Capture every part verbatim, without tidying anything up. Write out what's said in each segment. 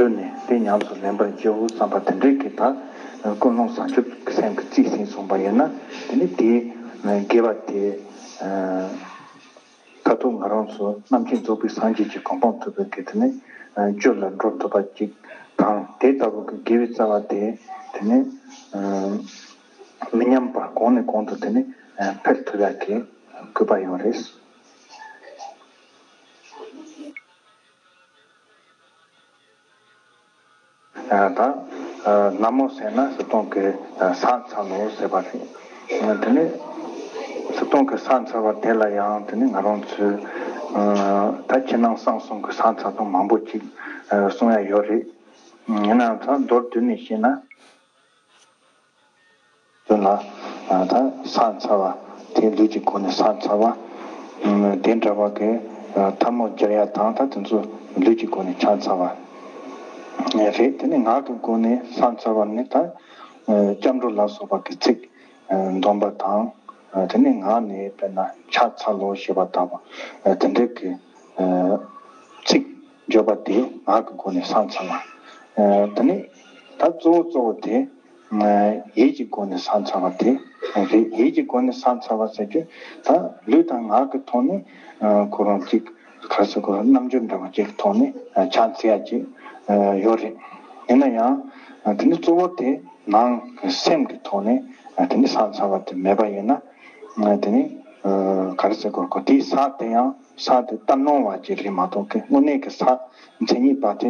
བརྗོད་ནས་དེ་ཉམས་སུ་ལེན་པར་བགྱིའོ་བསམ་པ་དེ་འདྲའི་གི་ད་ཀུན་སློང་བྱང་ཆུབ་སེམས་ཀྱི་རྩིས་ཟིན་སོང་པ་ཡིན་ན། དེ་ནི་དེའི་དགེ་བ་དེ་ད་དུང་ང་རང་ཚོ་རྣམ་མཁྱེན་རྫོགས་པའི་སངས་རྒྱས་ཀྱི་གོ་འཕང་ཐོབ་པའི་གི་དེ་ནི་རྒྱུ་ལ་འགྲོ་ཐུབ་པ་ཅིག་དང་། དེ་ལྟ་བུ་གི་དགེ་བའི་རྩ་བ་དེ་དེ་ནི་མི་ཉམས་པ་གོང་ནས་གོང་དུ་དེ་ནི་འཕེལ་ཐུབ་ཡག་གི་སྐུལ་པ་ཡོད་རེད། ད་ན་མོ་ཟེར་ན་གསུར་གཏོང་གི་ས་འཚལ་ལོ་ཟེར་བ་རེད། དེ་ནས་གསུར་གཏོང་གི་ས་འཚལ་བ་དེ་ལ་ཡང་དེ་ནི་ང་རང་ཚོའི་ད་ཕྱི་ནང་གསང་གསུམ་གྱི་ས་འཚལ་སྟངས་མང་པོ་ཅིག་གསུང་ཡ་ཡོད་རེད། ཡིན་ནའང་ད་མདོར་བསྡུས་ནས་བཤད་ན། དོན་ལ་ད་ས་འཚལ་བ་དེ་ལུས་ཀྱི་སྒོ་ནས་ས་འཚལ་བ། དེ་འདྲ་བ་གི་ཐལ་མོ་སྦྱར་ཡ་དང་ད་དེ་ཚོ་ལུས་ཀྱི་སྒོ་ནས་ཕྱག་འཚལ་བ་རེད། དེ་ནས་ངག་གི་སྒོ་ནས་ས་འཚལ་བ་ནི་ད་སྐྱབས་འགྲོ་ལ་སོགས་པ་གི་ཚིག་འདོན་པ་དང་། དེ་ནས་ངག་ནས་དཔེར་ན་ཕྱག་འཚལ་ལོ་ཞེས་པ་ལྟ་བུ་དེ་འདྲའི་གི་ཚིག་བརྗོད་པ་དེ་ངག་གི་སྒོ་ནས་ས་འཚལ་བ། དེ་ནས་ད་གཙོ་བོ་གཙོ་བོ་དེ། ཡིད་ཀྱི་སྒོ་ནས་ས་འཚལ་བ་དེ་རེད། ཡིད་ཀྱི་སྒོ་ནས་ས་འཚལ་བ་ཟེར་རྒྱུ་ད་ལུས་དང་ངག་གི་ཐོག་ནས་ཁོ་རང་གཅིག་ག་ཟེར་དགོས། རྣམ་འགྱུར་འདྲ་བ་ཅིག་གི་ཐོག་ནས་ཕྱག་འཚལ་ཡ་ཅིག་ཡོད་རེད། ཡིན་ན་ཡང་དེ་ནི་གཙོ་བོ་དེ་ནང་གི་སེམས་ཀྱི་ཐོག་ནས་དེ་ནི་ས་འཚལ་བ་དེ་མེད་པ་ཡིན་ན། དེ་ནི་ག་རེ་ཟེར་དགོས། ཁོ་དེའི་ས་དེ་ཡང་ས་དེ་གཏའ་གནོང་བ་ཅིག་རེད་མ་གཏོགས་ཀི་དངོས་གནས་ཀྱི་ས་མཚན་ཉིད་པ་དེ་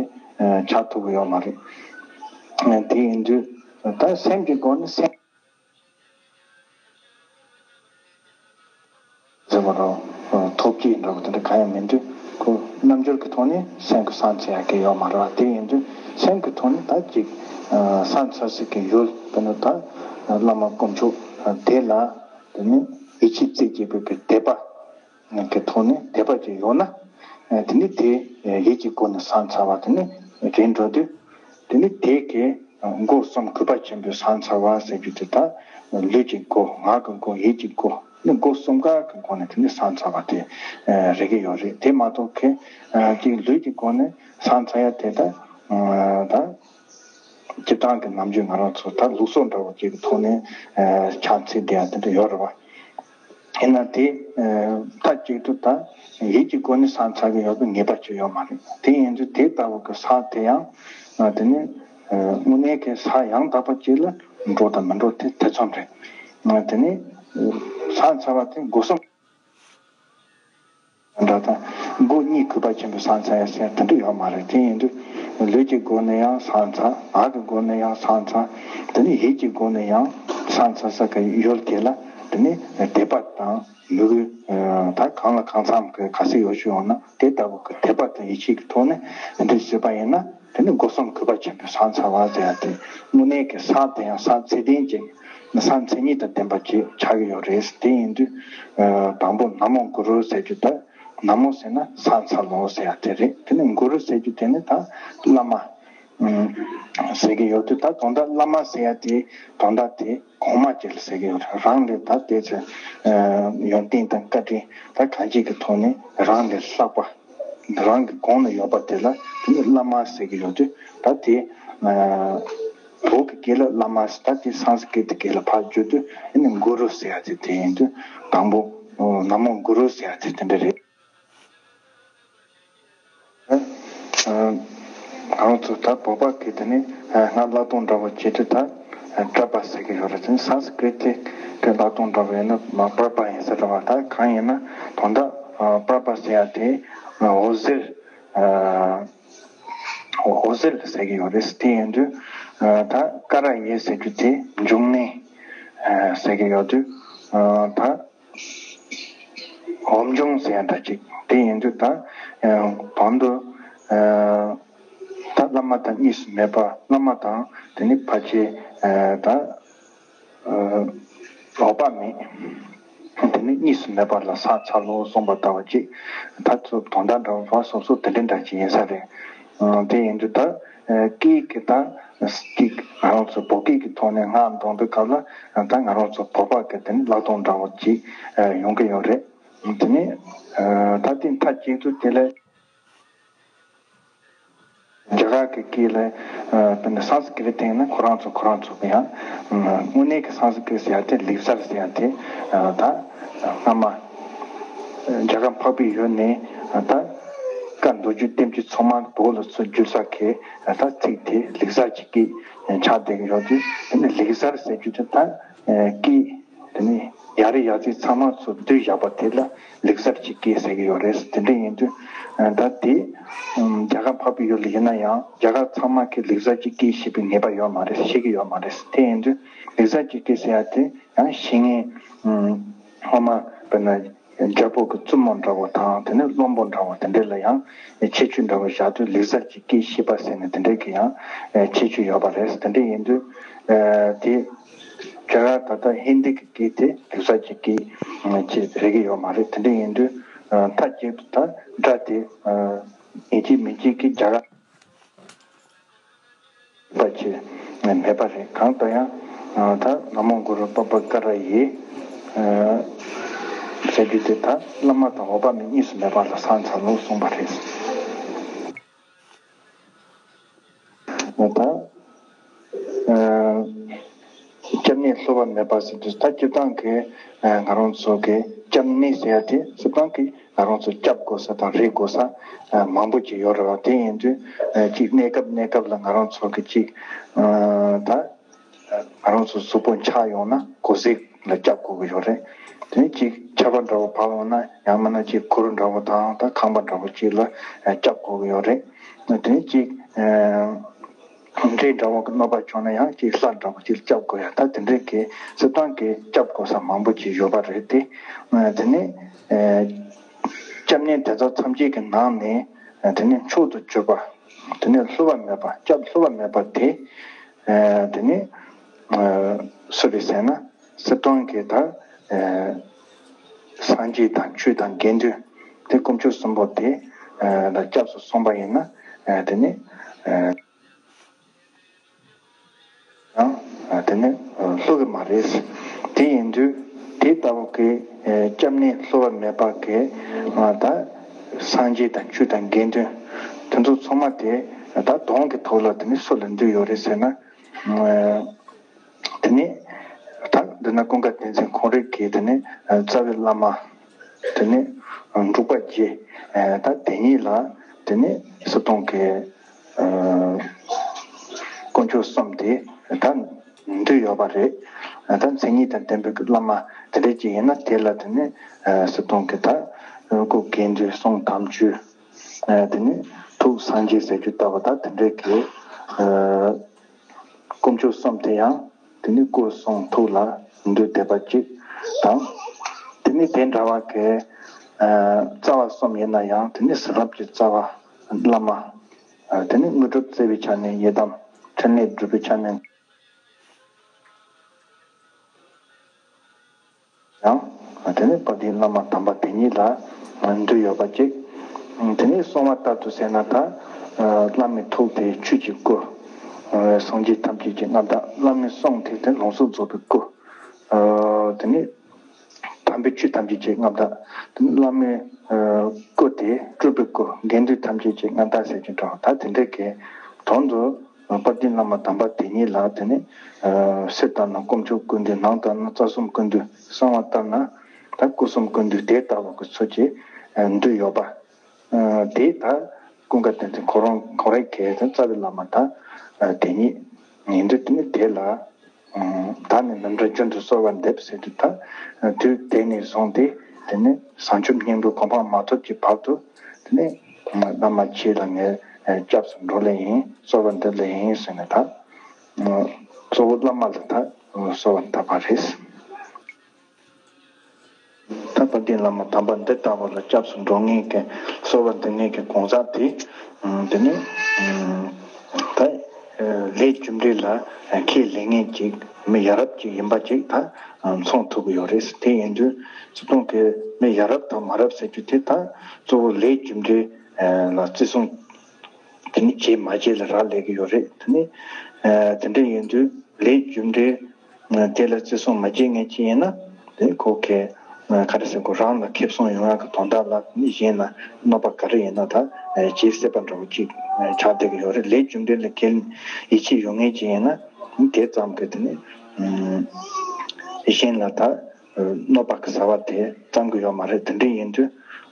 ཆགས་ཐུབ་ཀྱི་ཡོད་མ་རེད། དེ་ཡིན་དུས་ད་སེམས་ཀྱི་སྒོ་ནས་སེམས་ཟེར་བ་རོ། ཐོབ་ཀྱི་འདྲ་བོ་དེ་འདྲ་གང་ཡང་མིན་དུས་ཁོ་རྣམ་འགྱུར་གྱི་ཐོག་ནས་སེམས་ཀྱི་ས་འཚལ་ཡག་གི་ཡོད་མ་རེད་བ། དེ་ཡིན་དུས་སེམས་ཀྱི་ཐོག་ནས་ད་ཅིག་ས་འཚལ་སྲིད་ཀྱི་ཡུལ་དཔེར་ན་ད་བླ་མ་དཀོན་མཆོག་དེ་ལ་དེ་ནི་ཡིད་ཆེས་བྱེད་ཀྱི་བོད་ཀྱི་དད་པ། གི་ཐོག་ནས་དད་པ་ཅིག་ཡོད་ན། དེ་ནི་དེ་ཡིད་ཀྱི་སྒོ་ནས་ས་འཚལ་བ་དེ་ནི་རེད་འགྲོ་དུས། དེ་ནི་དེ་གའི་སྒོ་གསུམ་གུས་པ་ཆེན་པོས་ས་འཚལ་བ་ཟེར་རྒྱུ་དེ་ད་ལུས་ཀྱི་སྒོ། ངག་གི་སྒོ། ཡིད་ཀྱི་སྒོ། ནི་སྒོ་གསུམ་ཀ་གི་སྒོ་ནས་དེ་ནི་ས་འཚལ་བ་དེ་རེད་ཀྱི་ཡོད་རེད། དེ་མ་གཏོགས་ཁེ་ཅིག་ལུས་ཀྱི་སྒོ་ནས་ས་འཚལ་ཡ་དེ་ད་ད། སྤྱིར་བཏང་གི་ནམ་རྒྱུན་ང་རང་ཚོ་ད་ལུགས་སྲོལ་འདྲ་བོ་ཅིག་གི་ཐོག་ནས་ཕྱག་འཚལ་བསྡད་ཡ་དེ་འདྲ་ཡོད་རེད་བ། ཡིན་ན་དེ་མཐའ་གཅིག་ཏུ་ད་ཡིད་ཀྱི་སྒོ་ནས་ས་འཚལ་གྱི་ཡོད་པའི་ངེས་པ་ཅིག་ཡོད་མ་རེད། དེ་ཡིན་དུས་དེ་ལྟ་བུ་གི་ས་དེ་ཡང་དེ་ནི་དངོས་གནས་ཀྱི་ས་ཡང་དག་པ་ཅིག་ལ་འགྲོ་དང་མི་འགྲོ་དེ་ཐེ་ཚོམ་རེད། དེ་ནི་ས་འཚལ་བ་དེ་སྒོ་གསུམ། འདྲ་དང་། སྒོ་གཉིས་གུས་པ་ཆེན་པོས་ས་འཚལ་ཡ་ཟེར་དེ་འདྲ་ཡོད་མ་རེད། དེ་ཡིན་དུས་ལུས་ཀྱི་སྒོ་ནས་ཡང་ས་འཚལ། ངག་གི་སྒོ་ནས་ཡང་ས་འཚལ། དེ་ནས་ཡིད་ཀྱི་སྒོ་ནས་ཡང་ས་འཚལ་ས་གི་ཡུལ་དེ་ལ་དེ་ནས་དད་པ་དང་མོས་གུས་ད་གང་ལ་གང་འཚམ་གི་ག་ཚོད་ཡོད་ཤོས་ཡོང་ན་དེ་ལྟ་བུ་གི་དད་པ་དང་ཡིད་ཆེས་ཀྱི་ཐོག་ནས་དེ་འདྲ་བྱས་པ་ཡིན་ན། དེ་ནི་སྒོ་གསུམ་གུས་པ་ཆེན་པོས་ས་འཚལ་བ་ཟེར་ཡ་དེ་དངོས་གནས་ཀྱི་ས་དེ་ཡང་ས་ཚད་ལྡན་གྱི་ས་མཚན་ཉིད་དང་ལྡན་པ་ཅིག་ཆགས་ཀྱི་ཡོད་རེད། དེ་ཡིན་དུས་དང་པོ་ན་མོ་གུ་རུ་ཟེར་རྒྱུ་ད། ན་མོ་ཟེར་ན་ས་འཚལ་ལོ་ཟེར་ཡ་དེ་རེད། དེ་ནི་གུ་རུ་ཟེར་རྒྱུ་དེ་ནི་ད་བླ་མ་ཟེར་གྱི་ཡོད་དུས། ད་དོན་དག་བླ་མ་ཟེར་ཡ་དེ་དོན་དག་དེ་གོང་མ་ཅིག་ལ་ཟེར་གྱི་ཡོད་རེད། རང་ལས་ད་དེ་ཚོ་ཡོན་ཏན་དང་བཀའ་དྲིན་ད་གང་ཅིའི་ཐོག་ནས་རང་ལས་ལྷག་པ། རང་གི་གོང་ན་ཡོད་པ་དེ་ལ་དེ་ནི་བླ་མ་ཟེར་གྱི་ཡོད་དུས། ད་དེ་བོད་ཀྱི་སྐད་ལ་བླ་མ་ཟེར། ད་དེ་སཾ་སྐྲྀཏ་སྐད་ལ་ཕར་བསྒྱུར་དུས་དེ་ནི་གུ་རུ་ཟེར་ཡ་དེ་དེ་ཡིན་དུས། དང་པོ་ན་མོ་གུ་རུ་ཟེར་ཡ་དེ་དེ་འདྲ་རེད། ང་ཚོ་ད་བོད་པ་གི་དེ་ནི་སྔར་ཀླད་སྟོང་འདྲ་བོ་བྱེད་དུས་ད་པྲ་པ་ཟེར་གྱི་ཡོད་རེད། དེ་ནི་སཾ་སྐྲྀཏ་གི་ཀླད་སྟོང་འདྲ་བོ་ཡིན་ན་མ་པྲ་པ་ཡིན་ས་རེད་བ། ད་གང་ཡིན་ན་དོན་དག་པྲ་པ་ཟེར་ཡ་དེ་འོད་ཟེར། འོད་ཟེར་ལ་ཟེར་གྱི་ཡོད་རེད། དེ་ཡིན་དུས་ད་ཀ་ར་ཡེ་ཟེར་རྒྱུ་དེ་འབྱུང་གནས་ཟེར་གྱི་ཡོད་དུས། ད་འོམ་འབྱུང་ཟེར་ཡ་འདྲ་ཅིག་དེ་ཡིན་དུས་ད་དོན་དུ་ད་བླ་མ་དང་གཉིས་སུ་མེད་པ། བླ་མ་དང་དེ་ནི་ཕལ་ཆེར་ད་འོག་པ་མེད། དེ་ནི་གཉིས་སུ་མེད་པ་ལ་ས་འཚལ་ལོ་གསུངས་པ་ལྟ་བུ་ཅིག་ད་ཚོ་དོན་དག་འདྲ་བ་སོ་སོ་དེ་འདྲ་འདྲ་ཅིག་ཡིན་ས་རེད། དེ་ཡིན་དུས་ད་སྐད་ཀྱི་ད་ཅིག་ང་རང་ཚོ་བོད་སྐད་ཀྱི་ཐོག་ནས་སྔགས་འདོན་དུས་སྐབས་ལ་ད་ང་རང་ཚོ་བོད་པ་གི་དེ་ནི་ཀླད་སྟོང་འདྲ་བོ་ཅིག་ཡོང་གི་ཡོད་རེད། དེ་ནི་ད་དེ་མཐའ་གཅིག་ཏུ་དེ་ལས། རྒྱ་གར་གྱི་སྐད་ལ་དཔེར་ན་སཾ་སྐྲྀ་ཏ་ཡིན་ན་ཁོ་རང་ཚོ་ཁོ་རང་ཚོ་གི་ཡང་དངོས་གནས་ཀྱི་སཾ་སྐྲྀ་ཟེར་ཡ་དེ་ལེགས་སྦྱར་ཟེར་ཡ་དེ་ད་སྔ་མ། རྒྱ་གར་འཕགས་པའི་ཡུལ་ནས་ད་བཀའ་མདོ་རྒྱུད་བསྟན་བཅོས་ཚང་མ་བོད་ལ་ཚུར་བསྒྱུར་ས་གི་ད་ཚིག་དེ་ལེགས་སྦྱར་གྱི་སྐད་ཆགས་བསྡད་ཀྱི་ཡོད་དུས། དེ་ནི་ལེགས་སྦྱར་ཟེར་རྒྱུ་དེ་ད་སྐད་དེ་ནི་ཡ་རབས་ཡ་ཚིག་ཚང་མ་ཚུར་བསྡུས་བཞག་པ་དེ་ལ་ལེགས་སྦྱར་གྱི་སྐད་ཟེར་གྱི་ཡོད་རེད། དེ་འདྲ་ཡིན་དུས་ད་དེ་རྒྱ་གར་འཕགས་པའི་ཡུལ་ལ་ཡིན་ན་ཡང་རྒྱ་གར་ཚང་མ་གི་ལེགས་སྦྱར་གྱི་སྐད་ཤེས་པའི་ངེས་པ་ཡོད་མ་རེད། ཤེས་ཀྱི་ཡོད་མ་རེད། དེ་ཡིན་དུས་ལེགས་སྦྱར་གྱི་སྐད་ཟེར་ཡ་དེ་ཡང་ཤེས་མཁན་སྔོན་མ་དཔེར་ན། རྒྱལ་པོ་གི་བཙུན་མོ་འདྲ་བོ་དང་དེ་ནས་བློན་པོ་འདྲ་བོ་དེ་འདྲས་ལ་ཡང་ཁྱད་ཆོས་འདྲ་བོ་བཞག་དུས་ལེགས་སྦྱར་གྱི་སྐད་ཤེས་པ་ཟེར་ནས་དེ་འདྲས་ཀྱི་ཡང་ཁྱད་ཆོས་ཡོད་པ་རེད། དེ་འདྲས་ཡིན་དུས་དེ་རྒྱ་གར་ད་ལྟ་ཧིན་དི་གི་སྐད་དེ་ལེགས་སྦྱར་གྱི་སྐད་ཅིག་རེག་གི་ཡོད་མ་རེད། དེ་འདྲས་ཡིན་དུས་མཐའ་གཅིག་ཏུ་ད་སྒྲ་དེ་ཡིན་གཅིག་མིན་གཅིག་གི་རྒྱ་གར། པ་ཆེ་མེད་པ་རེད། གང་ལྟར་ཡང་ད་ན་མོ་གུ་རུ་པ་པ་ཀ་ར་ཡེ་ཟེར་རྒྱུ་དེ་ད་བླ་མ་དང་འོད་དཔག་མེད་གཉིས་སུ་མེད་པ་ལ་ས་མཚམས་ལུགས་གསུངས་པ་རེད། ད་སྐྱབས་གནས་བསླུ་བ་མེད་པ་ཟེར་དུས་ད་སྤྱིར་བཏང་གི་ང་རང་ཚོ་གི་སྐྱབས་གནས་ཟེར་ཡ་དེ་སྤྱིར་བཏང་གི་ང་རང་ཚོ་སྐྱབས་དགོས་ས་དང་རེག་དགོས་ས་མང་པོ་ཅིག་ཡོད་རེད་བ། དེ་ཡིན་དུས་གཅིག་གནས་སྐབས་གནས་སྐབས་ལ་ང་རང་ཚོ་གི་གཅིག་ད་ང་རང་ཚོ་གཟུགས་པོ་འཆག་ཡོང་ན་གོ་ཟས་ལ་སྐྱབས་དགོས་ཀྱི་ཡོད་རེད། དེ་ནས་གཅིག་ཆར་པ་འདྲ་བོ་བབས་ཡོང་ན་ཡང་མིན་ན་གཅིག་གུར་འདྲ་བོ་དང་ད་ཁང་པ་འདྲ་བོ་གཅིག་ལ་སྐྱབས་དགོས་ཀྱི་ཡོད་རེད། དེ་ནས་གཅིག་འདྲེ་འདྲ་བོ་གི་གནོད་པ་བྱུང་ན་ཡང་གཅིག་ལྷ་འདྲ་བོ་གཅིག་ལ་སྐྱབས་དགོས་ཡ་ད་དེ་འདྲའི་གི་སྤྱིར་བཏང་གི་སྐྱབས་དགོས་ས་མང་པོ་ཅིག་ཡོད་པ་རེད་དེ། དེ་ནས་སྐྱབས་གནས་དེ་ཚོ་ཐམས་ཅད་ཀྱི་ནང་ནས་དེ་ནས་མཆོག་ཏུ་གྱུར་པ་དེ་ནས་བསླུ་བ་མེད་པ་སྐྱབས་བསླུ་བ་མེད་པ་དེ་དེ་ནས་སུ་རེད་ཟེར་ན་སྤྱིར་བཏང་གི་ད་སངས་རྒྱས་དང་ཆོས་དང་དགེ་འདུན་དེ་དཀོན་མཆོག་གསུམ་པོ་དེ་ལ་སྐྱབས་སུ་སོང་པ་ཡིན་ན་དེ་ནས། ཡང་དེ་ནི་བསླུ་གི་མ་རེད། དེ་ཡིན་དུས་དེ་ལྟ་བུ་གི་སྐྱབས་གནས་བསླུ་བ་མེད་པ་གི་ད་སངས་རྒྱས་དང་ཆོས་དང་དགེ་འདུན་དེ་ཚོ་ཚང་མ་དེ་ད་གདོང་གི་ཐོག་ལ་དེ་ནི་སུ་ལ་འདུས་ཡོད་རེད་ཟེར་ན། དེ་ནི་ད་འདི་ན་ཀུན་དགའ་བསྟན་འཛིན་ཁོང་རང་གི་དེ་ནི་རྩ་བའི་བླ་མ། དེ་ནས་འབྲུག་པ་རྗེ། ད་དེ་གཉིས་ལ་དེ་ནས་སུ་གཏོང་གི་དཀོན་མཆོག་གསུམ་དེ་ད་འདུས་ཡོད་པ་རེད། ད་མཚན་ཉིད་དང་ལྡན་པའི་བླ་མ་དེ་འདྲ་ཅིག་ཡིན་ན་དེ་ལ་དེ་ནས་སུ་གཏོང་གི་ད་སྐུ་དགེ་འདུན་གསུང་དམ་ཆོས། དེ་ནས་ཐུགས་སངས་རྒྱས་ཟེར་རྒྱུ་ལྟ་བུ་ད་དེ་འདྲའི་གི་དཀོན་མཆོག་གསུམ་དེ་ཡང་དེ་ནི་སྐུ་གསུང་ཐུགས་ལ་འདུས་བསྡད་པ་གཅིག་དང་། དེ་ནི་དེ་འདྲ་བ་གི་རྩ་བ་གསུམ་ཡིན་ན་ཡང་དེ་ནི་ཟུར་ལམ་གྱི་རྩ་བ་བླ་མ། དེ་ནི་དངོས་གྲུབ་བརྩེ་བའི་ཆ་ནས་ཡི་དམ་འཕྲིན་ལས་སྒྲུབ་པའི་ཆ་ནས་ཡང་། དེ་ནས་དཔལ་ལྡན་བླ་མ་དམ་པ་དེ་ཉིད་ལ་འདུས་ཡོད་པ་གཅིག་དེ་ནས་གསུང་བ་ལྟར་དུ་ཟེར་ན་ད། བླ་མའི་ཐུགས་དེ་ཆོས་ཀྱི་སྐུ། སངས་རྒྱས་ཐམས་ཅད་ཀྱི་མངའ་བདག་བླ་མའི་གསུང་དེ་དེ་ལོངས་སུ་རྫོགས་པའི་སྐུ། དེ་ནས་དམ་པའི་ཆོས་ཐམས་ཅད་ཀྱི་མངའ་བདག་དེ་ནས་བླ་མའི་སྐུ་དེ་སྤྲུལ་པའི་སྐུ་དགེ་འདུན་ཐམས་ཅད་ཀྱི་མངའ་བདག་ཟེར་གྱི་འདྲ་བ་ད་དེ་འདྲ་གི་དོན་དུ། དཔལ་ལྡན་བླ་མ་དམ་པ་དེ་ཉིད་ལ་དེ་ནི་གསེར་ལྟར་ན་དཀོན་མཆོག་ཀུན་འདུས། ནང་ལྟར་ན་རྩ་གསུམ་ཀུན་འདུས། གསང་བ་ལྟར་ན་ད་སྐུ་གསུམ་ཀུན་འདུས་དེ་ལྟ་བུ་གི་ཚུལ་གྱིས་འདུས་ཡོད་པ། དེ་ད་ཀུན་དགའ་བསྟན་འཛིན་ཁོ་རང་ཁོ་རའི་གི་རྩ་བའི་བླ་མ་ད་དེ་ཉིད་ཡིན་དུས་དེ་ནི་དེ་ལ། བདག་ནི་ནམ་འདྲ་རྒྱུན་དུ་གསོལ་བ་འདེབས་ཟེར་དུས་ད་དུས་དེ་ནས་བཟུང་སྟེ་དེ་ནི་བྱང་ཆུབ་སྙིང་པོའི་གོ་འཕང་མ་ཐོབ་ཀྱི་བར་དུ་དེ་ནི་བླ་མ་ཁྱེད་ལ་ངས་སྐྱབས་སུ་འགྲོ་ལེ་ཡིན། གསོལ་བ་འདེབས་ལེ་ཡིན་ཟེར་ནས་ད་གཙོ་བོ་བླ་མ་ལ་ད་གསོལ་བ་བཏབ་པ་རེད། ད་དཔལ་ལྡན་བླ་མ་དམ་པ་འདི་ལྟ་བུ་ལ་སྐྱབས་སུ་འགྲོ་ངེས་ཀྱི་གསོལ་བ་འདེབས་ངེས་ཀྱི་གང་ཟག་དེ་དེ་ནི་ད་ལས་རྒྱུ་འབྲས་ལ་ཁས་ལེན་མཁན་ཅིག་མི་ཡ་རབས་ཅིག་ཡིན་པ་ཅིག་ད་མཚོན་ཐུབ་ཀྱི་ཡོད་རེད། དེ་ཡིན་དུས་སྤྱིར་བཏང་གི་མི་ཡ་རབས་དང་མ་རབས་ཟེར་རྒྱུ་དེ་ད་གཙོ་བོ་ལས་རྒྱུ་འབྲས་ལ་བརྩི་སྲུང་དེ་ནི་བྱེད་མ་བྱེད་ལ་རག་ལས་ཀྱི་ཡོད་རེད། དེ་ནི་དེ་འདྲ་ཡིན་དུས་ལས་རྒྱུ་འབྲས་དེ་ལ་བརྩི་སྲུང་མ་བྱེད་མཁན་ཅིག་ཡིན་ན་དེ་ཁོ་གི་ ག་རེ་ཟེར་དགོས། རང་ལ་ཁེ་བཟང་ཡོང་ཡག་གི་དོན་དག་ལ་ནི་གཞན་ལ་གནོད་པ་ག་རེ་ཡིན་ན་ད་བྱེད་སྲིད་པ་འདྲ་བོ་ཅིག་ཆགས་བསྡད་ཀྱི་ཡོད་རེད། ལས་རྒྱུ་འབྲས་ལ་འགལ་ཡིད་ཆེས་ཡོད་མཁན་ཅིག་ཡིན་ན་དེ་ཙམ་གྱིས་དེ་ནི་གཞན་ལ་ད་གནོད་པ་གི་བྱ་བ་དེ་བརྩམ་གྱི་ཡོད་མ་རེད། དེ་འདྲ་ཡིན་དུས་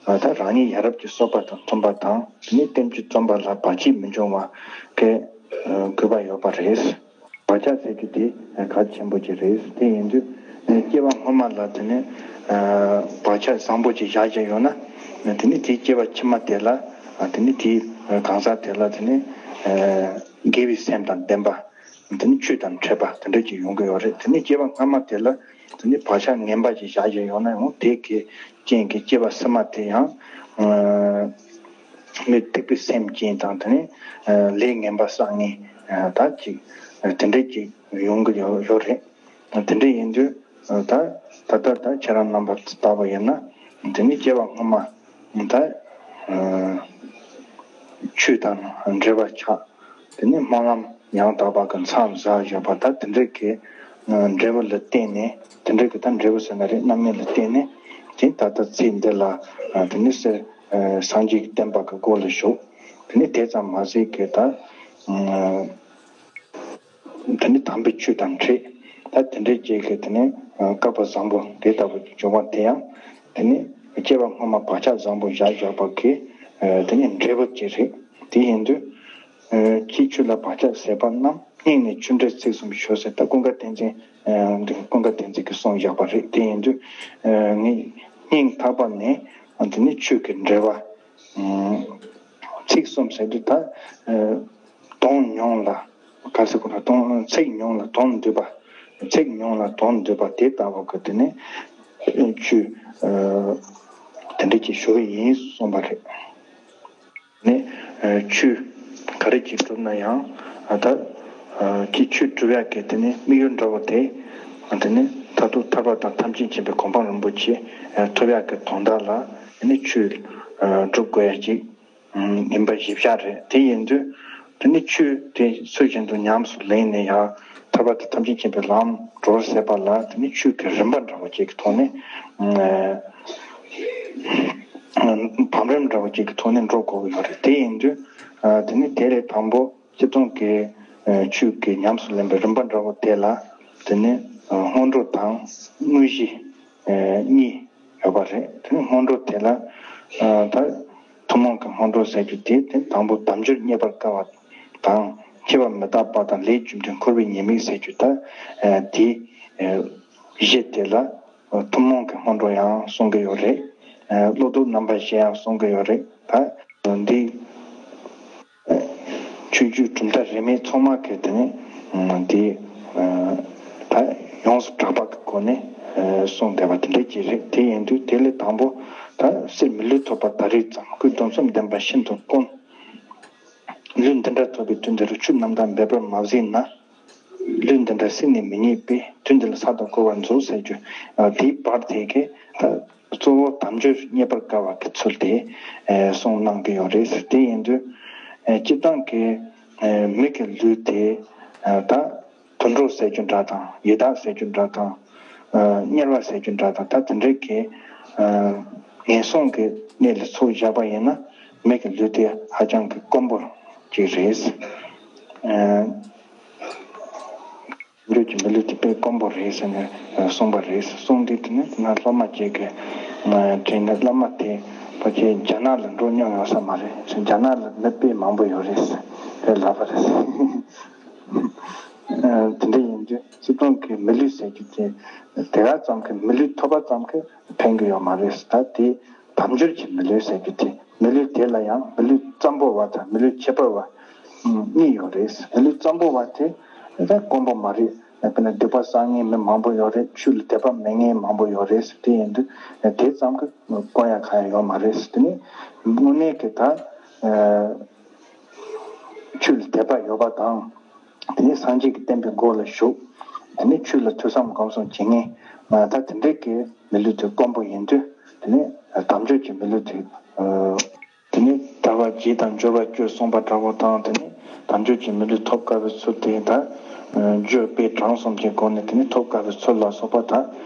ད་རང་ཉིད་ཡ་རབས་ཀྱི་སྤྱོད་པ་དང་མཐུན་པ་དང་དེ་ནི་བསྟན་བཅོས་རྩོམ་པ་ལ་བར་ཆད་མི་འབྱུང་བ་གི་དགོས་པ་ཡོད་པ་རེད། བག་ཆགས་ཟེར་རྒྱུ་དེ་གལ་ཆེན་པོ་ཅིག་རེད། དེ་ཡིན་དུས་སྐྱེ་བ་སྔོན་མ་ལ་དེ་ནི་བག་ཆགས་བཟང་པོ་ཅིག་བཞག་བཞག་ཡོད་ན་དེ་ནི་དེའི་སྐྱེ་བ་ཕྱི་མ་དེ་ལ་དེ་ནི་དེའི་གང་ཟག་དེ་ལ་དེ་ནི་དགེ་བའི་སེམས་དང་ལྡན་པ་དེ་ནི་ཆོས་དང་འཕྲད་པ་དེ་འདྲ་ཅིག་ཡོང་གི་ཡོད་རེད། དེ་ནི་སྐྱེ་བ་སྔ་མ་དེ་ལ་དེ་ནི་བག་ཆགས་ངན་པ་ཅིག་བཞག་བཞག་ཡོད་ན་ཡང་དེ་གི་རྐྱེན་གྱིས་སྐྱེ་བ་ཕྱི་མ་དེ་ཡང་མི་སྡིག་པའི་སེམས་ཅན་དང་དེ་ནས་ལས་ངན་པ་བསགས་མཁན་ད་ཅིག་དེ་འདྲས་ཅིག་ཡོང་གི་ཡོད་ཡོད་རེད། དེ་འདྲས་ཡིན་དུས་ད་ད་ལྟ་ད་ཁྱེད་རང་རྣམ་པ་ལྟ་བུ་ཡིན་ན་དེ་ནི་སྐྱེ་བ་སྔོན་མ་ད་ཆོས་དང་འབྲེལ་བ་ཆགས། དེ་ནས་སྨོན་ལམ་ཡང་དག་པ་གི་མཚམས་བཞག་བཞག་པ་ད་དེ་འདྲས་ཀྱི་འབྲས་བུ་ལ་བརྟེན་ནས་དེ་འདྲས་ཀྱི་ད་འབྲས་བུ་ཟེར་ན་རེད། རྣམ་སྨིན་ལ་བརྟེན་ནས་དེ་ད་ལྟ་ཚེ་འདི་ལ་དེ་ནས་སེ་སངས་རྒྱས་ཀྱི་བསྟན་པ་གི་སྒོ་ལ་ཞུགས། དེ་ནས་དེ་ཙམ་མ་ཟད་ཀྱི་ད་དེ་ནས་དམ་པའི་ཆོས་དང་འཕྲད། ད་དེ་འདྲས་ཅིག་གི་དེ་ནས་སྐལ་པ་བཟང་པོ་དེ་ལྟ་བུ་བྱུང་བ་དེ་ཡང་དེ་ནས་སྐྱེ་བ་སྔོན་མ་བག་ཆགས་བཟང་པོ་བཞག་བཞག་པ་གི་དེ་ནས་འབྲས་བུ་ཅིག་རེད། དེ་ཡིན་དུས། ཅིའི་ཆོས་ལ་བག་ཆགས་ཟད་པ་རྣམས། སྙིང་ནས་ཆོས་འབྲེལ་ཚིག་གསུམ་ཞུ་ཟེར། ད་ཀུན་དགའ་བསྟན་འཛིན། ཀུན་དགའ་བསྟན་འཛིན་གྱིས་གསུངས་བཞག་པ་རེད། དེ་ཡིན་དུས། ངས་སྙིང་ཐག་པ་ནས་དེ་ནི་ཆོས་ཀྱི་འབྲེལ་བ། ཚིག་གསུམ་ཟེར་དུས་ད། དོན་ཉུང་ལ། ག་ཟེར་དགོས་ན་དོན་ཚིག་ཉུང་ལ་དོན་འདུས་པ། ཚིག་ཉུང་ལ་དོན་འདུས་པ་དེ་ལྟ་བུ་གི་དེ་ནི། ཆོས། དེ་འདྲ་ཅིག་ཞུ་གི་ཡིན་གསུངས་པ་རེད། ནི། ཆོས། ག་རེ་ཅིག་སྒྲུབ་ན་ཡང་། ད། ཀྱི་ཆོས་སྒྲུབ་ཡག་གི་དེ་ནི་དམིགས་ཡུལ་འདྲ་བོ་དེ། དེ་ནི་མཐར་ཐུག་ཐར་པ་དང་ཐམས་ཅད་མཁྱེན་པའི་གོ་འཕང་རིན་པོ་ཆེ། ཐོབ་ཡག་གི་དོན་དག་ལ་དེ་ནི་ཆོས། སྒྲུབ་དགོས་ཡག་ཅིག་ཡིན་པ་ཞིབ་ཆ་རེད། དེ་ཡིན་དུས། དེ་ནི་ཆོས་དེ་ཚུལ་བཞིན་དུ་ཉམས་སུ་ལེན་ནས་ཡང་ཐར་པ་དང་ཐམས་ཅད་མཁྱེན་པའི་ལམ་འགྲོ་ཟེར་བ་ལ་དེ་ནི་ཆོས་ཀྱི་རིམ་པ་འདྲ་བོ་ཅིག་གི་ཐོག་ནས། བམ་རིམ་འདྲ་བོ་ཅིག་གི་ཐོག་ནས་འགྲོ་དགོས་ཀྱི་ཡོད་རེད། དེ་ཡིན་དུས། དེ་ནི་དེ་ལས་དང་པོ་སྤྱིར་བཏང་གི་ཆོས་ཀྱི་ཉམས་སུ་ལེན་པའི་རིམ་པ་འདྲ་བོ་དེ་ལ་དེ་ནི་སྔོན་འགྲོ་དང་དངོས་གཞི་གཉིས་ཡོད་པ་རེད། དེ་ནི་སྔོན་འགྲོ་དེ་ལ་ད་ཐུན་མོང་གི་སྔོན་འགྲོ་ཟེར་རྒྱུ་དེ་དེ་དང་པོ་དལ་འབྱོར་རྙེད་པར་དཀའ་བ་དང་། སྐྱེ་བ་མི་རྟག་པ་དང་། ལས་རྒྱུ་འབྲས་འཁོར་བའི་ཉེས་དམིགས་ཟེར་རྒྱུ་ད་དེ་གཞི་དེ་ལ། ཐུན་མོང་གི་སྔོན་འགྲོ་ཡང་གསུང་གི་ཡོད་རེད། བློ་ལྡོག་རྣམ་པ་བཞི་ཡང་གསུང་གི་ཡོད་རེད། ད་འདི་ཆོས་བརྒྱུད་གྲུབ་མཐའ་རིས་མེད་ཚང་མ་གི་དེ་ནི་འདི་ད་ཡོངས་སུ་གྲགས་པ་གི་སྒོ་ནས་གསུངས་བསྡད་པ་དེ་འདྲ་ཅིག་རེད། དེ་ཡིན་དུས་དེ་ལས་དང་པོ་ད་གསེར་མི་ལུས་ཐོབ་པ་ད་རེས་ཙམ། སྐུའི་གདུང་སེམས་ལྡན་པ་ཤིན་ཏུ་དཀོན། ལུས་འདི་འདྲ་ཐོབ་པའི་དུས་འདིར། ཆོས་རྣམ་དག་འབད་པར་མ་གཟིགས་ན། ལུས་འདི་འདྲ་སྲིད་ནས་མི་རྙེད་པས། དུས་འདི་ལ་ཕྱག་དང་བསྐོར་བར་མཛོད་ཟེར་རྒྱུ། དེའི་བར་དེ་གའི་ད་གཙོ་བོ་དལ་འབྱོར་རྙེད་པར་དཀའ་བ་གི་ཚུལ་དེ་གསུངས་གནང་གི་ཡོད་རེད་ཟེར། དེ་ཡིན་དུས་སྤྱིར་བཏང་གི་མི་གི་ལུས་དེ་ད་དུད་འགྲོ་ཟེར་རྒྱུ་འདྲ་དང་། ཡི་དྭགས་ཟེར་རྒྱུ་འདྲ་དང་། དམྱལ་བ་ཟེར་རྒྱུ་འདྲ་དང་། ད་དེ་འདྲའི་གི་ངན་སོང་གི་གནས་ལ་ཚུར་བཞག་པ་ཡིན་ན་མི་གི་ལུས་དེ་ཧ་ཅང་གི་དཀོན་པོ་ཅིག་རེད། དལ་འབྱོར་གྱི་མི་ལུས་དེ་དཔེ་དཀོན་པོ་རེད་ཟེར་ནས་གསུངས་པ་རེད། གསུངས་དུས་དེ་ནི་ང་སློབ་མ་ཅིག་གིས་དྲིས་ནས། བླ་མ་དེ་ཕལ་ཆེར་རྒྱ་ནག་ལ་འགྲོ་མྱོང་ཡོད་ས་མ་རེད་ཟེར། རྒྱ་ནག་ལ་མི་དཔེ་མང་པོ་ཡོད་རེད་ཟེར་དེ་ལབ་པ་རེད། དེ་འདྲ་ཡིན་དུས་སྤྱིར་བཏང་གི་མི་ལུས་ཟེར་རྒྱུ་དེ་དེ་ག་ཙམ་གྱི་མི་ལུས་ཐོབ་པ་ཙམ་གྱིས་ཕན་གྱི་ཡོད་མ་རེད། ད་དེ་དལ་འབྱོར་གྱི་མི་ལུས་ཟེར་རྒྱུ་དེ། མི་ལུས་དེ་ལ་ཡང་མི་ལུས་ཙམ་པོ་བ་དང་མི་ལུས་ཁྱད་པར་བ་གཉིས་ཡོད་རེད། མི་ལུས་ཙམ་པོ་བ་དེ་ད་དཀོན་པོ་མ་རེད། དཔེར་ན་སྡིག་པ་བསགས་མཁན་མི་མང་པོ་ཡོད་རེད། ཆོས་ལ་དད་པ་མེད་མཁན་མང་པོ་ཡོད་རེད། དེ་ཡིན་དུས་དེ་ཙམ་གྱིས་དཀོན་ཡག་གང་ཡང་ཡོད་མ་རེད། དེ་ནི་དངོས་གནས་ཀྱི་ད་ཆོས་ལ་དད་པ་ཡོད་པ་དང་། དེ་ནས་སངས་རྒྱས་ཀྱི་བསྟན་པའི་སྒོ་ལ་ཞུགས། དེ་ནས་ཆོས་ལ་ཐོས་བསམ་སྒོམ་གསུམ་བྱེད་མཁན་ད་དེ་འདྲའི་གི་མི་ལུས་དེ་དཀོན་པོ་ཡིན་དུས། དེ་ནས་དལ་འབྱོར་གྱི་མི་ལུས་དེ། དེ་ནས་ཐར་པ་བརྒྱད་དང་འབྱོར་པ་བཅུ་གསུངས་པ་འདྲ་བོ་དང་། དེ་ནས་དལ་འབྱོར་གྱི་མི་ལུས་ཐོབ་དཀའ་བའི་ཚུལ་དེ་ད་རྒྱུ་དཔེ་གྲངས་གསུམ་གྱི་སྒོ་ནས་དེ་ནས་ཐོབ་དཀའ་བའི་ཚུལ་ལ་སོགས་པ་ད་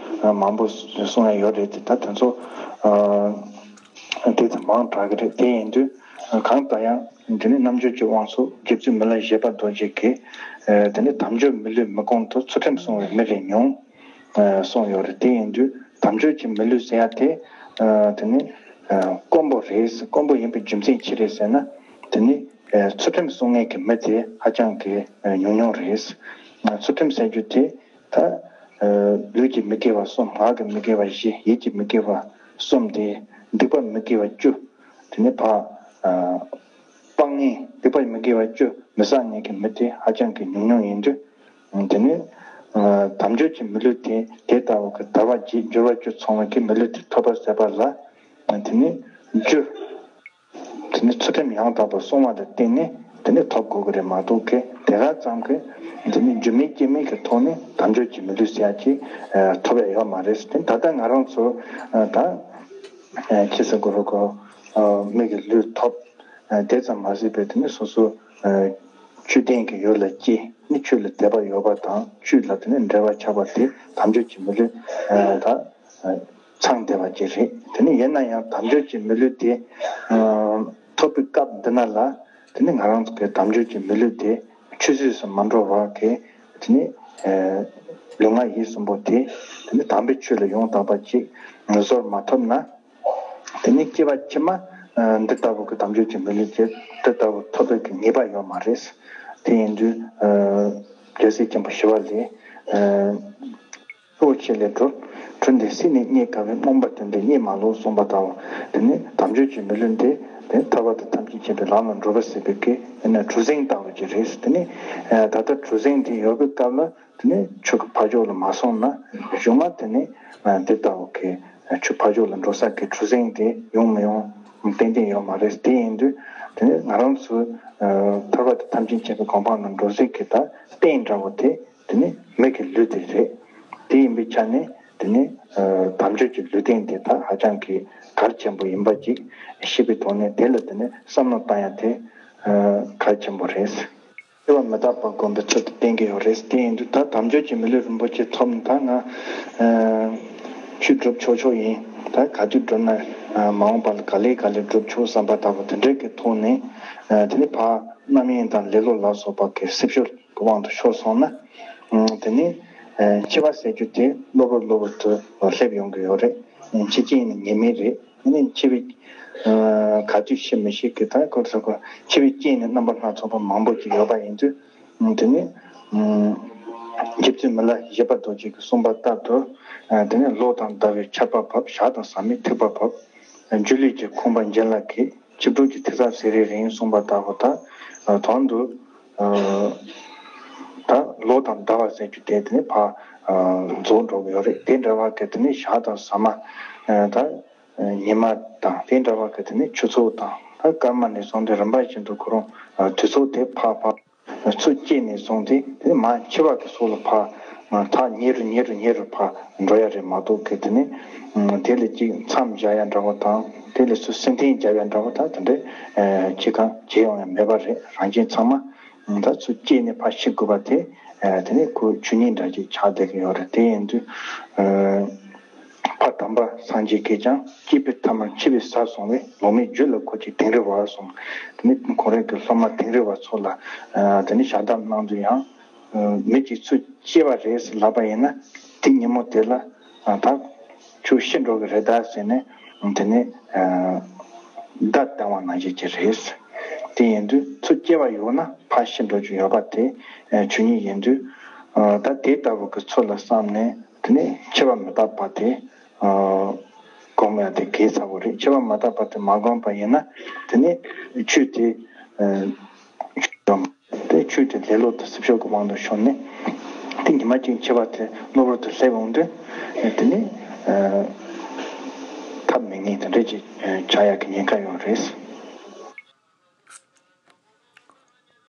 མང་པོ་གསུང་ཡ་ཡོད་རེད་དེ། ད་དེ་ཚོ་དེ་ཚོ་མང་དྲགས་ཀྱི་རེད། དེ་ཡིན་དུས་གང་ལྟར་ཡང་དེ་ནི་རྣལ་འབྱོར་གྱི་དབང་ཕྱུག་རྗེ་བཙུན་མི་ལ་བཞད་པ་རྡོ་རྗེ་གིས་དེ་ནི་དལ་འབྱོར་མི་ལུས་མི་ཁོང་དུ་ཚུལ་ཁྲིམས་སྲུང་བའི་མི་རེ་ཉུང་གསུངས་ཡོད་རེད། དེ་ཡིན་དུས་དལ་འབྱོར་གྱི་མི་ལུས་ཟེར་ཡ་དེ་དེ་ནི་དཀོན་པོ་རེད། དཀོན་པོ་ཡིན་པའི་རྒྱུ་མཚན་ཅི་རེད་ཟེར་ན། དེ་ནི་ཚུལ་ཁྲིམས་སྲུང་མཁན་གྱི་མི་དེ་ཧ་ཅང་གི་ཉུང་ཉུང་རེད། ཚུལ་ཁྲིམས་ཟེར་རྒྱུ་དེ་ད་ལུས་ཀྱི་མི་དགེ་བ་གསུམ། ངག་གི་མི་དགེ་བ་བཞི། ཡིད་ཀྱི་མི་དགེ་བ་གསུམ་དེ། སྡིག་པ་མི་དགེ་བ་བཅུ། དེ་ནི་ཕ་སྤང་ངན། སྡིག་པ་མི་དགེ་བ་བཅུ་མི་བསགས་མཁན་གྱི་མི་དེ་ཧ་ཅང་གི་ཉུང་ཉུང་ཡིན་དུས། དེ་ནི་དལ་འབྱོར་གྱི་མི་ལུས་དེ་དེ་ལྟ་བུ་གི་དལ་བ་བརྒྱད་འབྱོར་བ་བཅུ་ཚང་བའི་གི་མི་ལུས་དེ་ཐོབ་པ་ཟེར་བ་ལ། དེ་ནི་རྒྱུ། དེ་ནི་ཚུལ་ཁྲིམས་ཡང་དག་པར་སྲུང་བ་ལ་བརྟེན་ནས་དེ་ནི་ཐོབ་དགོས་ཀྱི་རེད་མ་གཏོགས་གི་དེ་ག་ཙམ་གི་དེ་ནི་རྒྱུ་མེད་རྐྱེན་མེད་ཀྱི་ཐོག་ནས་དལ་འབྱོར་གྱི་མི་ལུས་ཟེར་ཡ་ཅིག་ཐོབ་ཡ་ཡོད་མ་རེད། དེ་ད་ལྟ་ང་རང་ཚོ་ད་ཁྱི་ས་གུ་རུ་གོ་མི་གི་ལུས་ཐོབ། དེ་ཙམ་མ་ཟད་པའི་དེ་ནི་སོ་སོ་བཅུད་ལྡན་གྱི་ཡུལ་ལ་སྐྱེས་ནི་ཆོས་ལ་དད་པ་ཡོད་པ་དང་ཆོས་ལ་དེ་ནི་འབྲེལ་བ་ཆགས་པ་དེ་དལ་འབྱོར་གྱི་མི་ལུས་ད། ཚང་བསྡད་པ་ཅིག་རེད། དེ་ནི་ཡིན་ན་ཡང་དལ་འབྱོར་གྱི་མི་ལུས་དེ་ཐོབ་པའི་སྐབས་འདི་ན་ལ་དེ་ནི་ང་རང་ཚོ་གི་དལ་འབྱོར་གྱི་མི་ལུས་དེ་ཆུད་ཟོས་སུ་མ་འགྲོ་བ་གི་དེ་ནི་ལུས་ངག་ཡིད་གསུམ་པོ་དེ་དེ་ནི་དམ་པའི་ཆོས་ལ་ཡང་དག་པ་ཅིག་གཟོར་མ་ཐོབ་ན། དེ་ནི་སྐྱེ་བ་ཕྱི་མ་འདི་ལྟ་བུ་གི་དལ་འབྱོར་གྱི་མི་ལུས་དེ་འདི་ལྟ་བུ་ཐོབ་པའི་གི་ངེས་པ་ཡོད་མ་རེད། དེ་ཡིན་དུས་རྒྱལ་སྲས་ཆེན་པོ་ཞི་བ་ལྷས། གཙོ་ཆེ་ལས་གྲོལ། གྲོལ་འདི་སྲིད་ནི་རྙེད་དཀའ་བས། རྨོངས་པ་དོན་འདི་རྙེད་མ་ལོག་གསུངས་པ་ལྟ་བུ། དེ་ནི་དལ་འབྱོར་གྱི་མི་ལུས་འདི་དེ་ཐར་པ་དང་ཐམས་ཅད་མཁྱེན་པའི་ལམ་ལ་འགྲོ་བ་ཟེར་བའི་གི་དེ་ནི་གྲུ་གཟིངས་ལྟ་བུ་ཅིག་རེད། དེ་ནི་ད་ལྟ་གྲུ་གཟིངས་དེ་ཡོད་པའི་སྐབས་ལ་དེ་ནི་ཆུ་གི་ཕར་ཕྱོགས་ལ་མ་སོང་ན་གཞུག་མ་དེ་ནི་འདི་ལྟ་བུ་གི་ཆུ་ཕར་ཕྱོགས་ལ་འགྲོ་ས་གི་གྲུ་གཟིངས་དེ་ཡོང་མི་ཡོང་ཏན་ཏན་ཡོད་མ་རེད། དེ་ཡིན་དུས་དེ་ནི་ང་རང་ཚོ་ཐར་པ་དང་ཐམས་ཅད་མཁྱེན་པའི་གོ་འཕང་ལ་འགྲོ་ས་གི་ད་རྟེན་འདྲ་བོ་དེ། དེ་ནི་མི་གི་ལུས་དེ་རེད། དེ་ཡིན་པའི་ཆ་ནས་དེ་ནི་དལ་འབྱོར་གྱི་ལུས་རྟེན་དེ་དག་ཧ་ཅང་གི་གལ་ཆེན་པོ་ཡིན་པ་ཅིག་ཤེས་པའི་ཐོག་ནས་དེ་ལ་དེ་ནི་བསམ་བློ་བཏང་ཡ་དེ་གལ་ཆེན་པོ་རེད། སྐྱེ་བ་མི་རྟག་པ་སྒོམ་པའི་ཚུལ་དུ་བསྟན་གྱི་ཡོད་རེད། དེ་ཡིན་དུས་ད་དལ་འབྱོར་གྱི་མི་ལུས་རིན་པོ་ཆེ་ཐོབ་ནས་ད་ང་ཆོས་སྒྲུབ་ཆོག་ཆོག་ཡིན། ད་ག་དུས་སྒྲུབ་ན་མ་འོངས་པ་ལ་ག་ལེ་ག་ལེ་སྒྲུབ་ཆོག་བསམ་པ་ལྟ་བུ་དེ་འདྲའི་གི་ཐོག་ནས་དེ་ནི་ཕར་རྣམ་གཡེང་དང་ལེ་ལོ་ལ་སོགས་པ་གི་སྲིབ་ཤོར། དབང་དུ་ཤོར་སོང་ན། ཨ་དེ་ནི་ཨ་འཆི་བ་ཟེར་རྒྱུ་དེ་གློ་བུར་གློ་བུར་དུ་སླེབས་ཡོང་གི་ཡོད་རེད། ཨ་འཆི་རྐྱེན་ནི་ངེས་མེད་རེད། དེ་ནི་འཆི་བའི་ཨ་ག་དུས་ཤི་མི་ཤི་གི་ད་ཁོ་ཚོ་གོ་འཆི་བའི་རྐྱེན་ནི་རྣམ་པ་སྣ་ཚོགས་པ་མང་པོ་ཅིག་ཡོད་པ་ཡིན་དུས། ཨ་དེ་ནི་ཨ་རྗེ་བཙུན་མི་ལ་བཞད་པ་རྡོ་རྗེ་གིས་གསུངས་པ་ལྟར་དུ། ཨ་དེ་ནི་ལོ་དང་ཟླ་བའི་ཆར་པ་བབས། ཞག་དང་ཟ་མའི་ཐིགས་པ་བབས། སྒྱུ་ལུས་ཀྱི་ཁང་པ་འཇིག་ལ་གད། ཆིབས་འགྲོ་གྱི་ཐིག་ཚད་ཟེར་རེ་རིང་གསུངས་པ་ལྟ་བུ་དང་། ཨ་དོན་དུ་ཨ་ད་ལོ་དང་ཟླ་བ་ཟེར་རྒྱུ་དེ་དེ་ནི་ཕར་ཨ་རྫོགས་འགྲོ་གི་ཡོད་རེད། དེ་འདྲ་བ་གི་དེ་ནི་ཞག་དང་ཟ་མ། ཨ་ད་ཉི་མ་དང་དེ་འདྲ་བ་གི་དེ་ནི་ཆུ་ཚོད་དང་ད་སྐར་མ་ནས་བཟུང་སྟེ་རིམ་པ་བཞིན་དུ་ཁོ་རང་ཨ་དུས་ཚོད་དེ་ཕར་ཕར། ཚུར་སྐྱེས་ནས་བཟུང་སྟེ་དེ་མར་འཆི་བ་གི་སོགས་ལ་ཕར་ཐག་ཉེ་རུ་ཉེ་རུ་ཉེ་རུ་ཕར་འགྲོ་ཡ་རེད་མ་གཏོགས་གི་དེ་ནི་དེ་ལ་ཅིག་མཚམས་སྦྱར་ཡ་འདྲ་བོ་དང་དེ་ལ་ཚུར་སུན་འཐེན་རྒྱབ་ཡ་འདྲ་བོ་དང་དེ་འདྲའི་ཅི་གང་བྱེད་ཡོང་ཡ་མེད་པ་རེད། རང་གཞན་ཚང་མ་ད་ཚུར་སྐྱེས་ནས་ཕར་ཤི་དགོས་པ་དེ་དེ་ནི་ཁོ་ཆོས་ཉིད་འདྲ་ཅིག་ཆགས་བསྡད་ཀྱི་ཡོད་རེད། དེ་ཡིན་དུས། ཕ་དམ་པ་སངས་རྒྱས་ཀྱིས་ཀྱང་སྐྱེས་པའི་མཐའ་མར་འཆི་བའི་ས་སོང་བས་ལོང་མེད་རྒྱུད་ལ་འཁོར་ཅིག་དིང་རི་བ་གསུངས། དེ་ནི་ཁོང་རང་གི་སློབ་མ་དིང་རི་བ་ཚོ་ལ་དེ་ནི་ཞལ་འདེབས་གནང་དུས་ཡང་མི་གཅིག་ཚུར་སྐྱེས་པ་རེད་ཟེར་ལབ་པ་ཡིན་ན་དེ་ཉིན་མོ་དེ་ལ་ད་ཁྱོད་ཤི་འགྲོ་གི་རེད་ད་ཟེར་ནས་དེ་ནི་བརྡ་བཏང་བ་ནང་བཞིན་གྱི་རེད། དེ་ཡིན་དུས་ཚུར་སྐྱེས་པ་ཡོད་ན་ཕར་ཤི་འགྲོ་རྒྱུ་ཡོད་པ་དེ་ཆོས་ཉིད་ཡིན་དུས་ད་དེ་ལྟ་བུ་གི་ཚུལ་ལ་བསམ་ནས། དེ་ནས་འཆི་བ་མི་རྟག་པ་དེ་ཨ་སྒོམ་ཡ་དེ་གལ་ཆེ་བོ་རེད། འཆི་བ་མི་རྟག་པ་དེ་མ་སྒོམ་པ་ཡིན་ན་དེ་ནས་ཆོས་དེ་ཨ་དེ་ཆོས་དེ་ལེ་ལོ་དང་སྲིད་ཕྱོགས་ཀྱི་དབང་དུ་ཤོར་ནས་དེ་ཉི་མ་གཅིག་འཆི་བ་དེ་གློ་བུར་དུ་སླེབས་འོང་དུས་དེ་ནས་ཨ་ཐབས་མེད་ངེས་དེ་འདྲ་ཅིག་ཆགས་ཡ་གི་ཉེན་ཁ་ཡོད་རེད།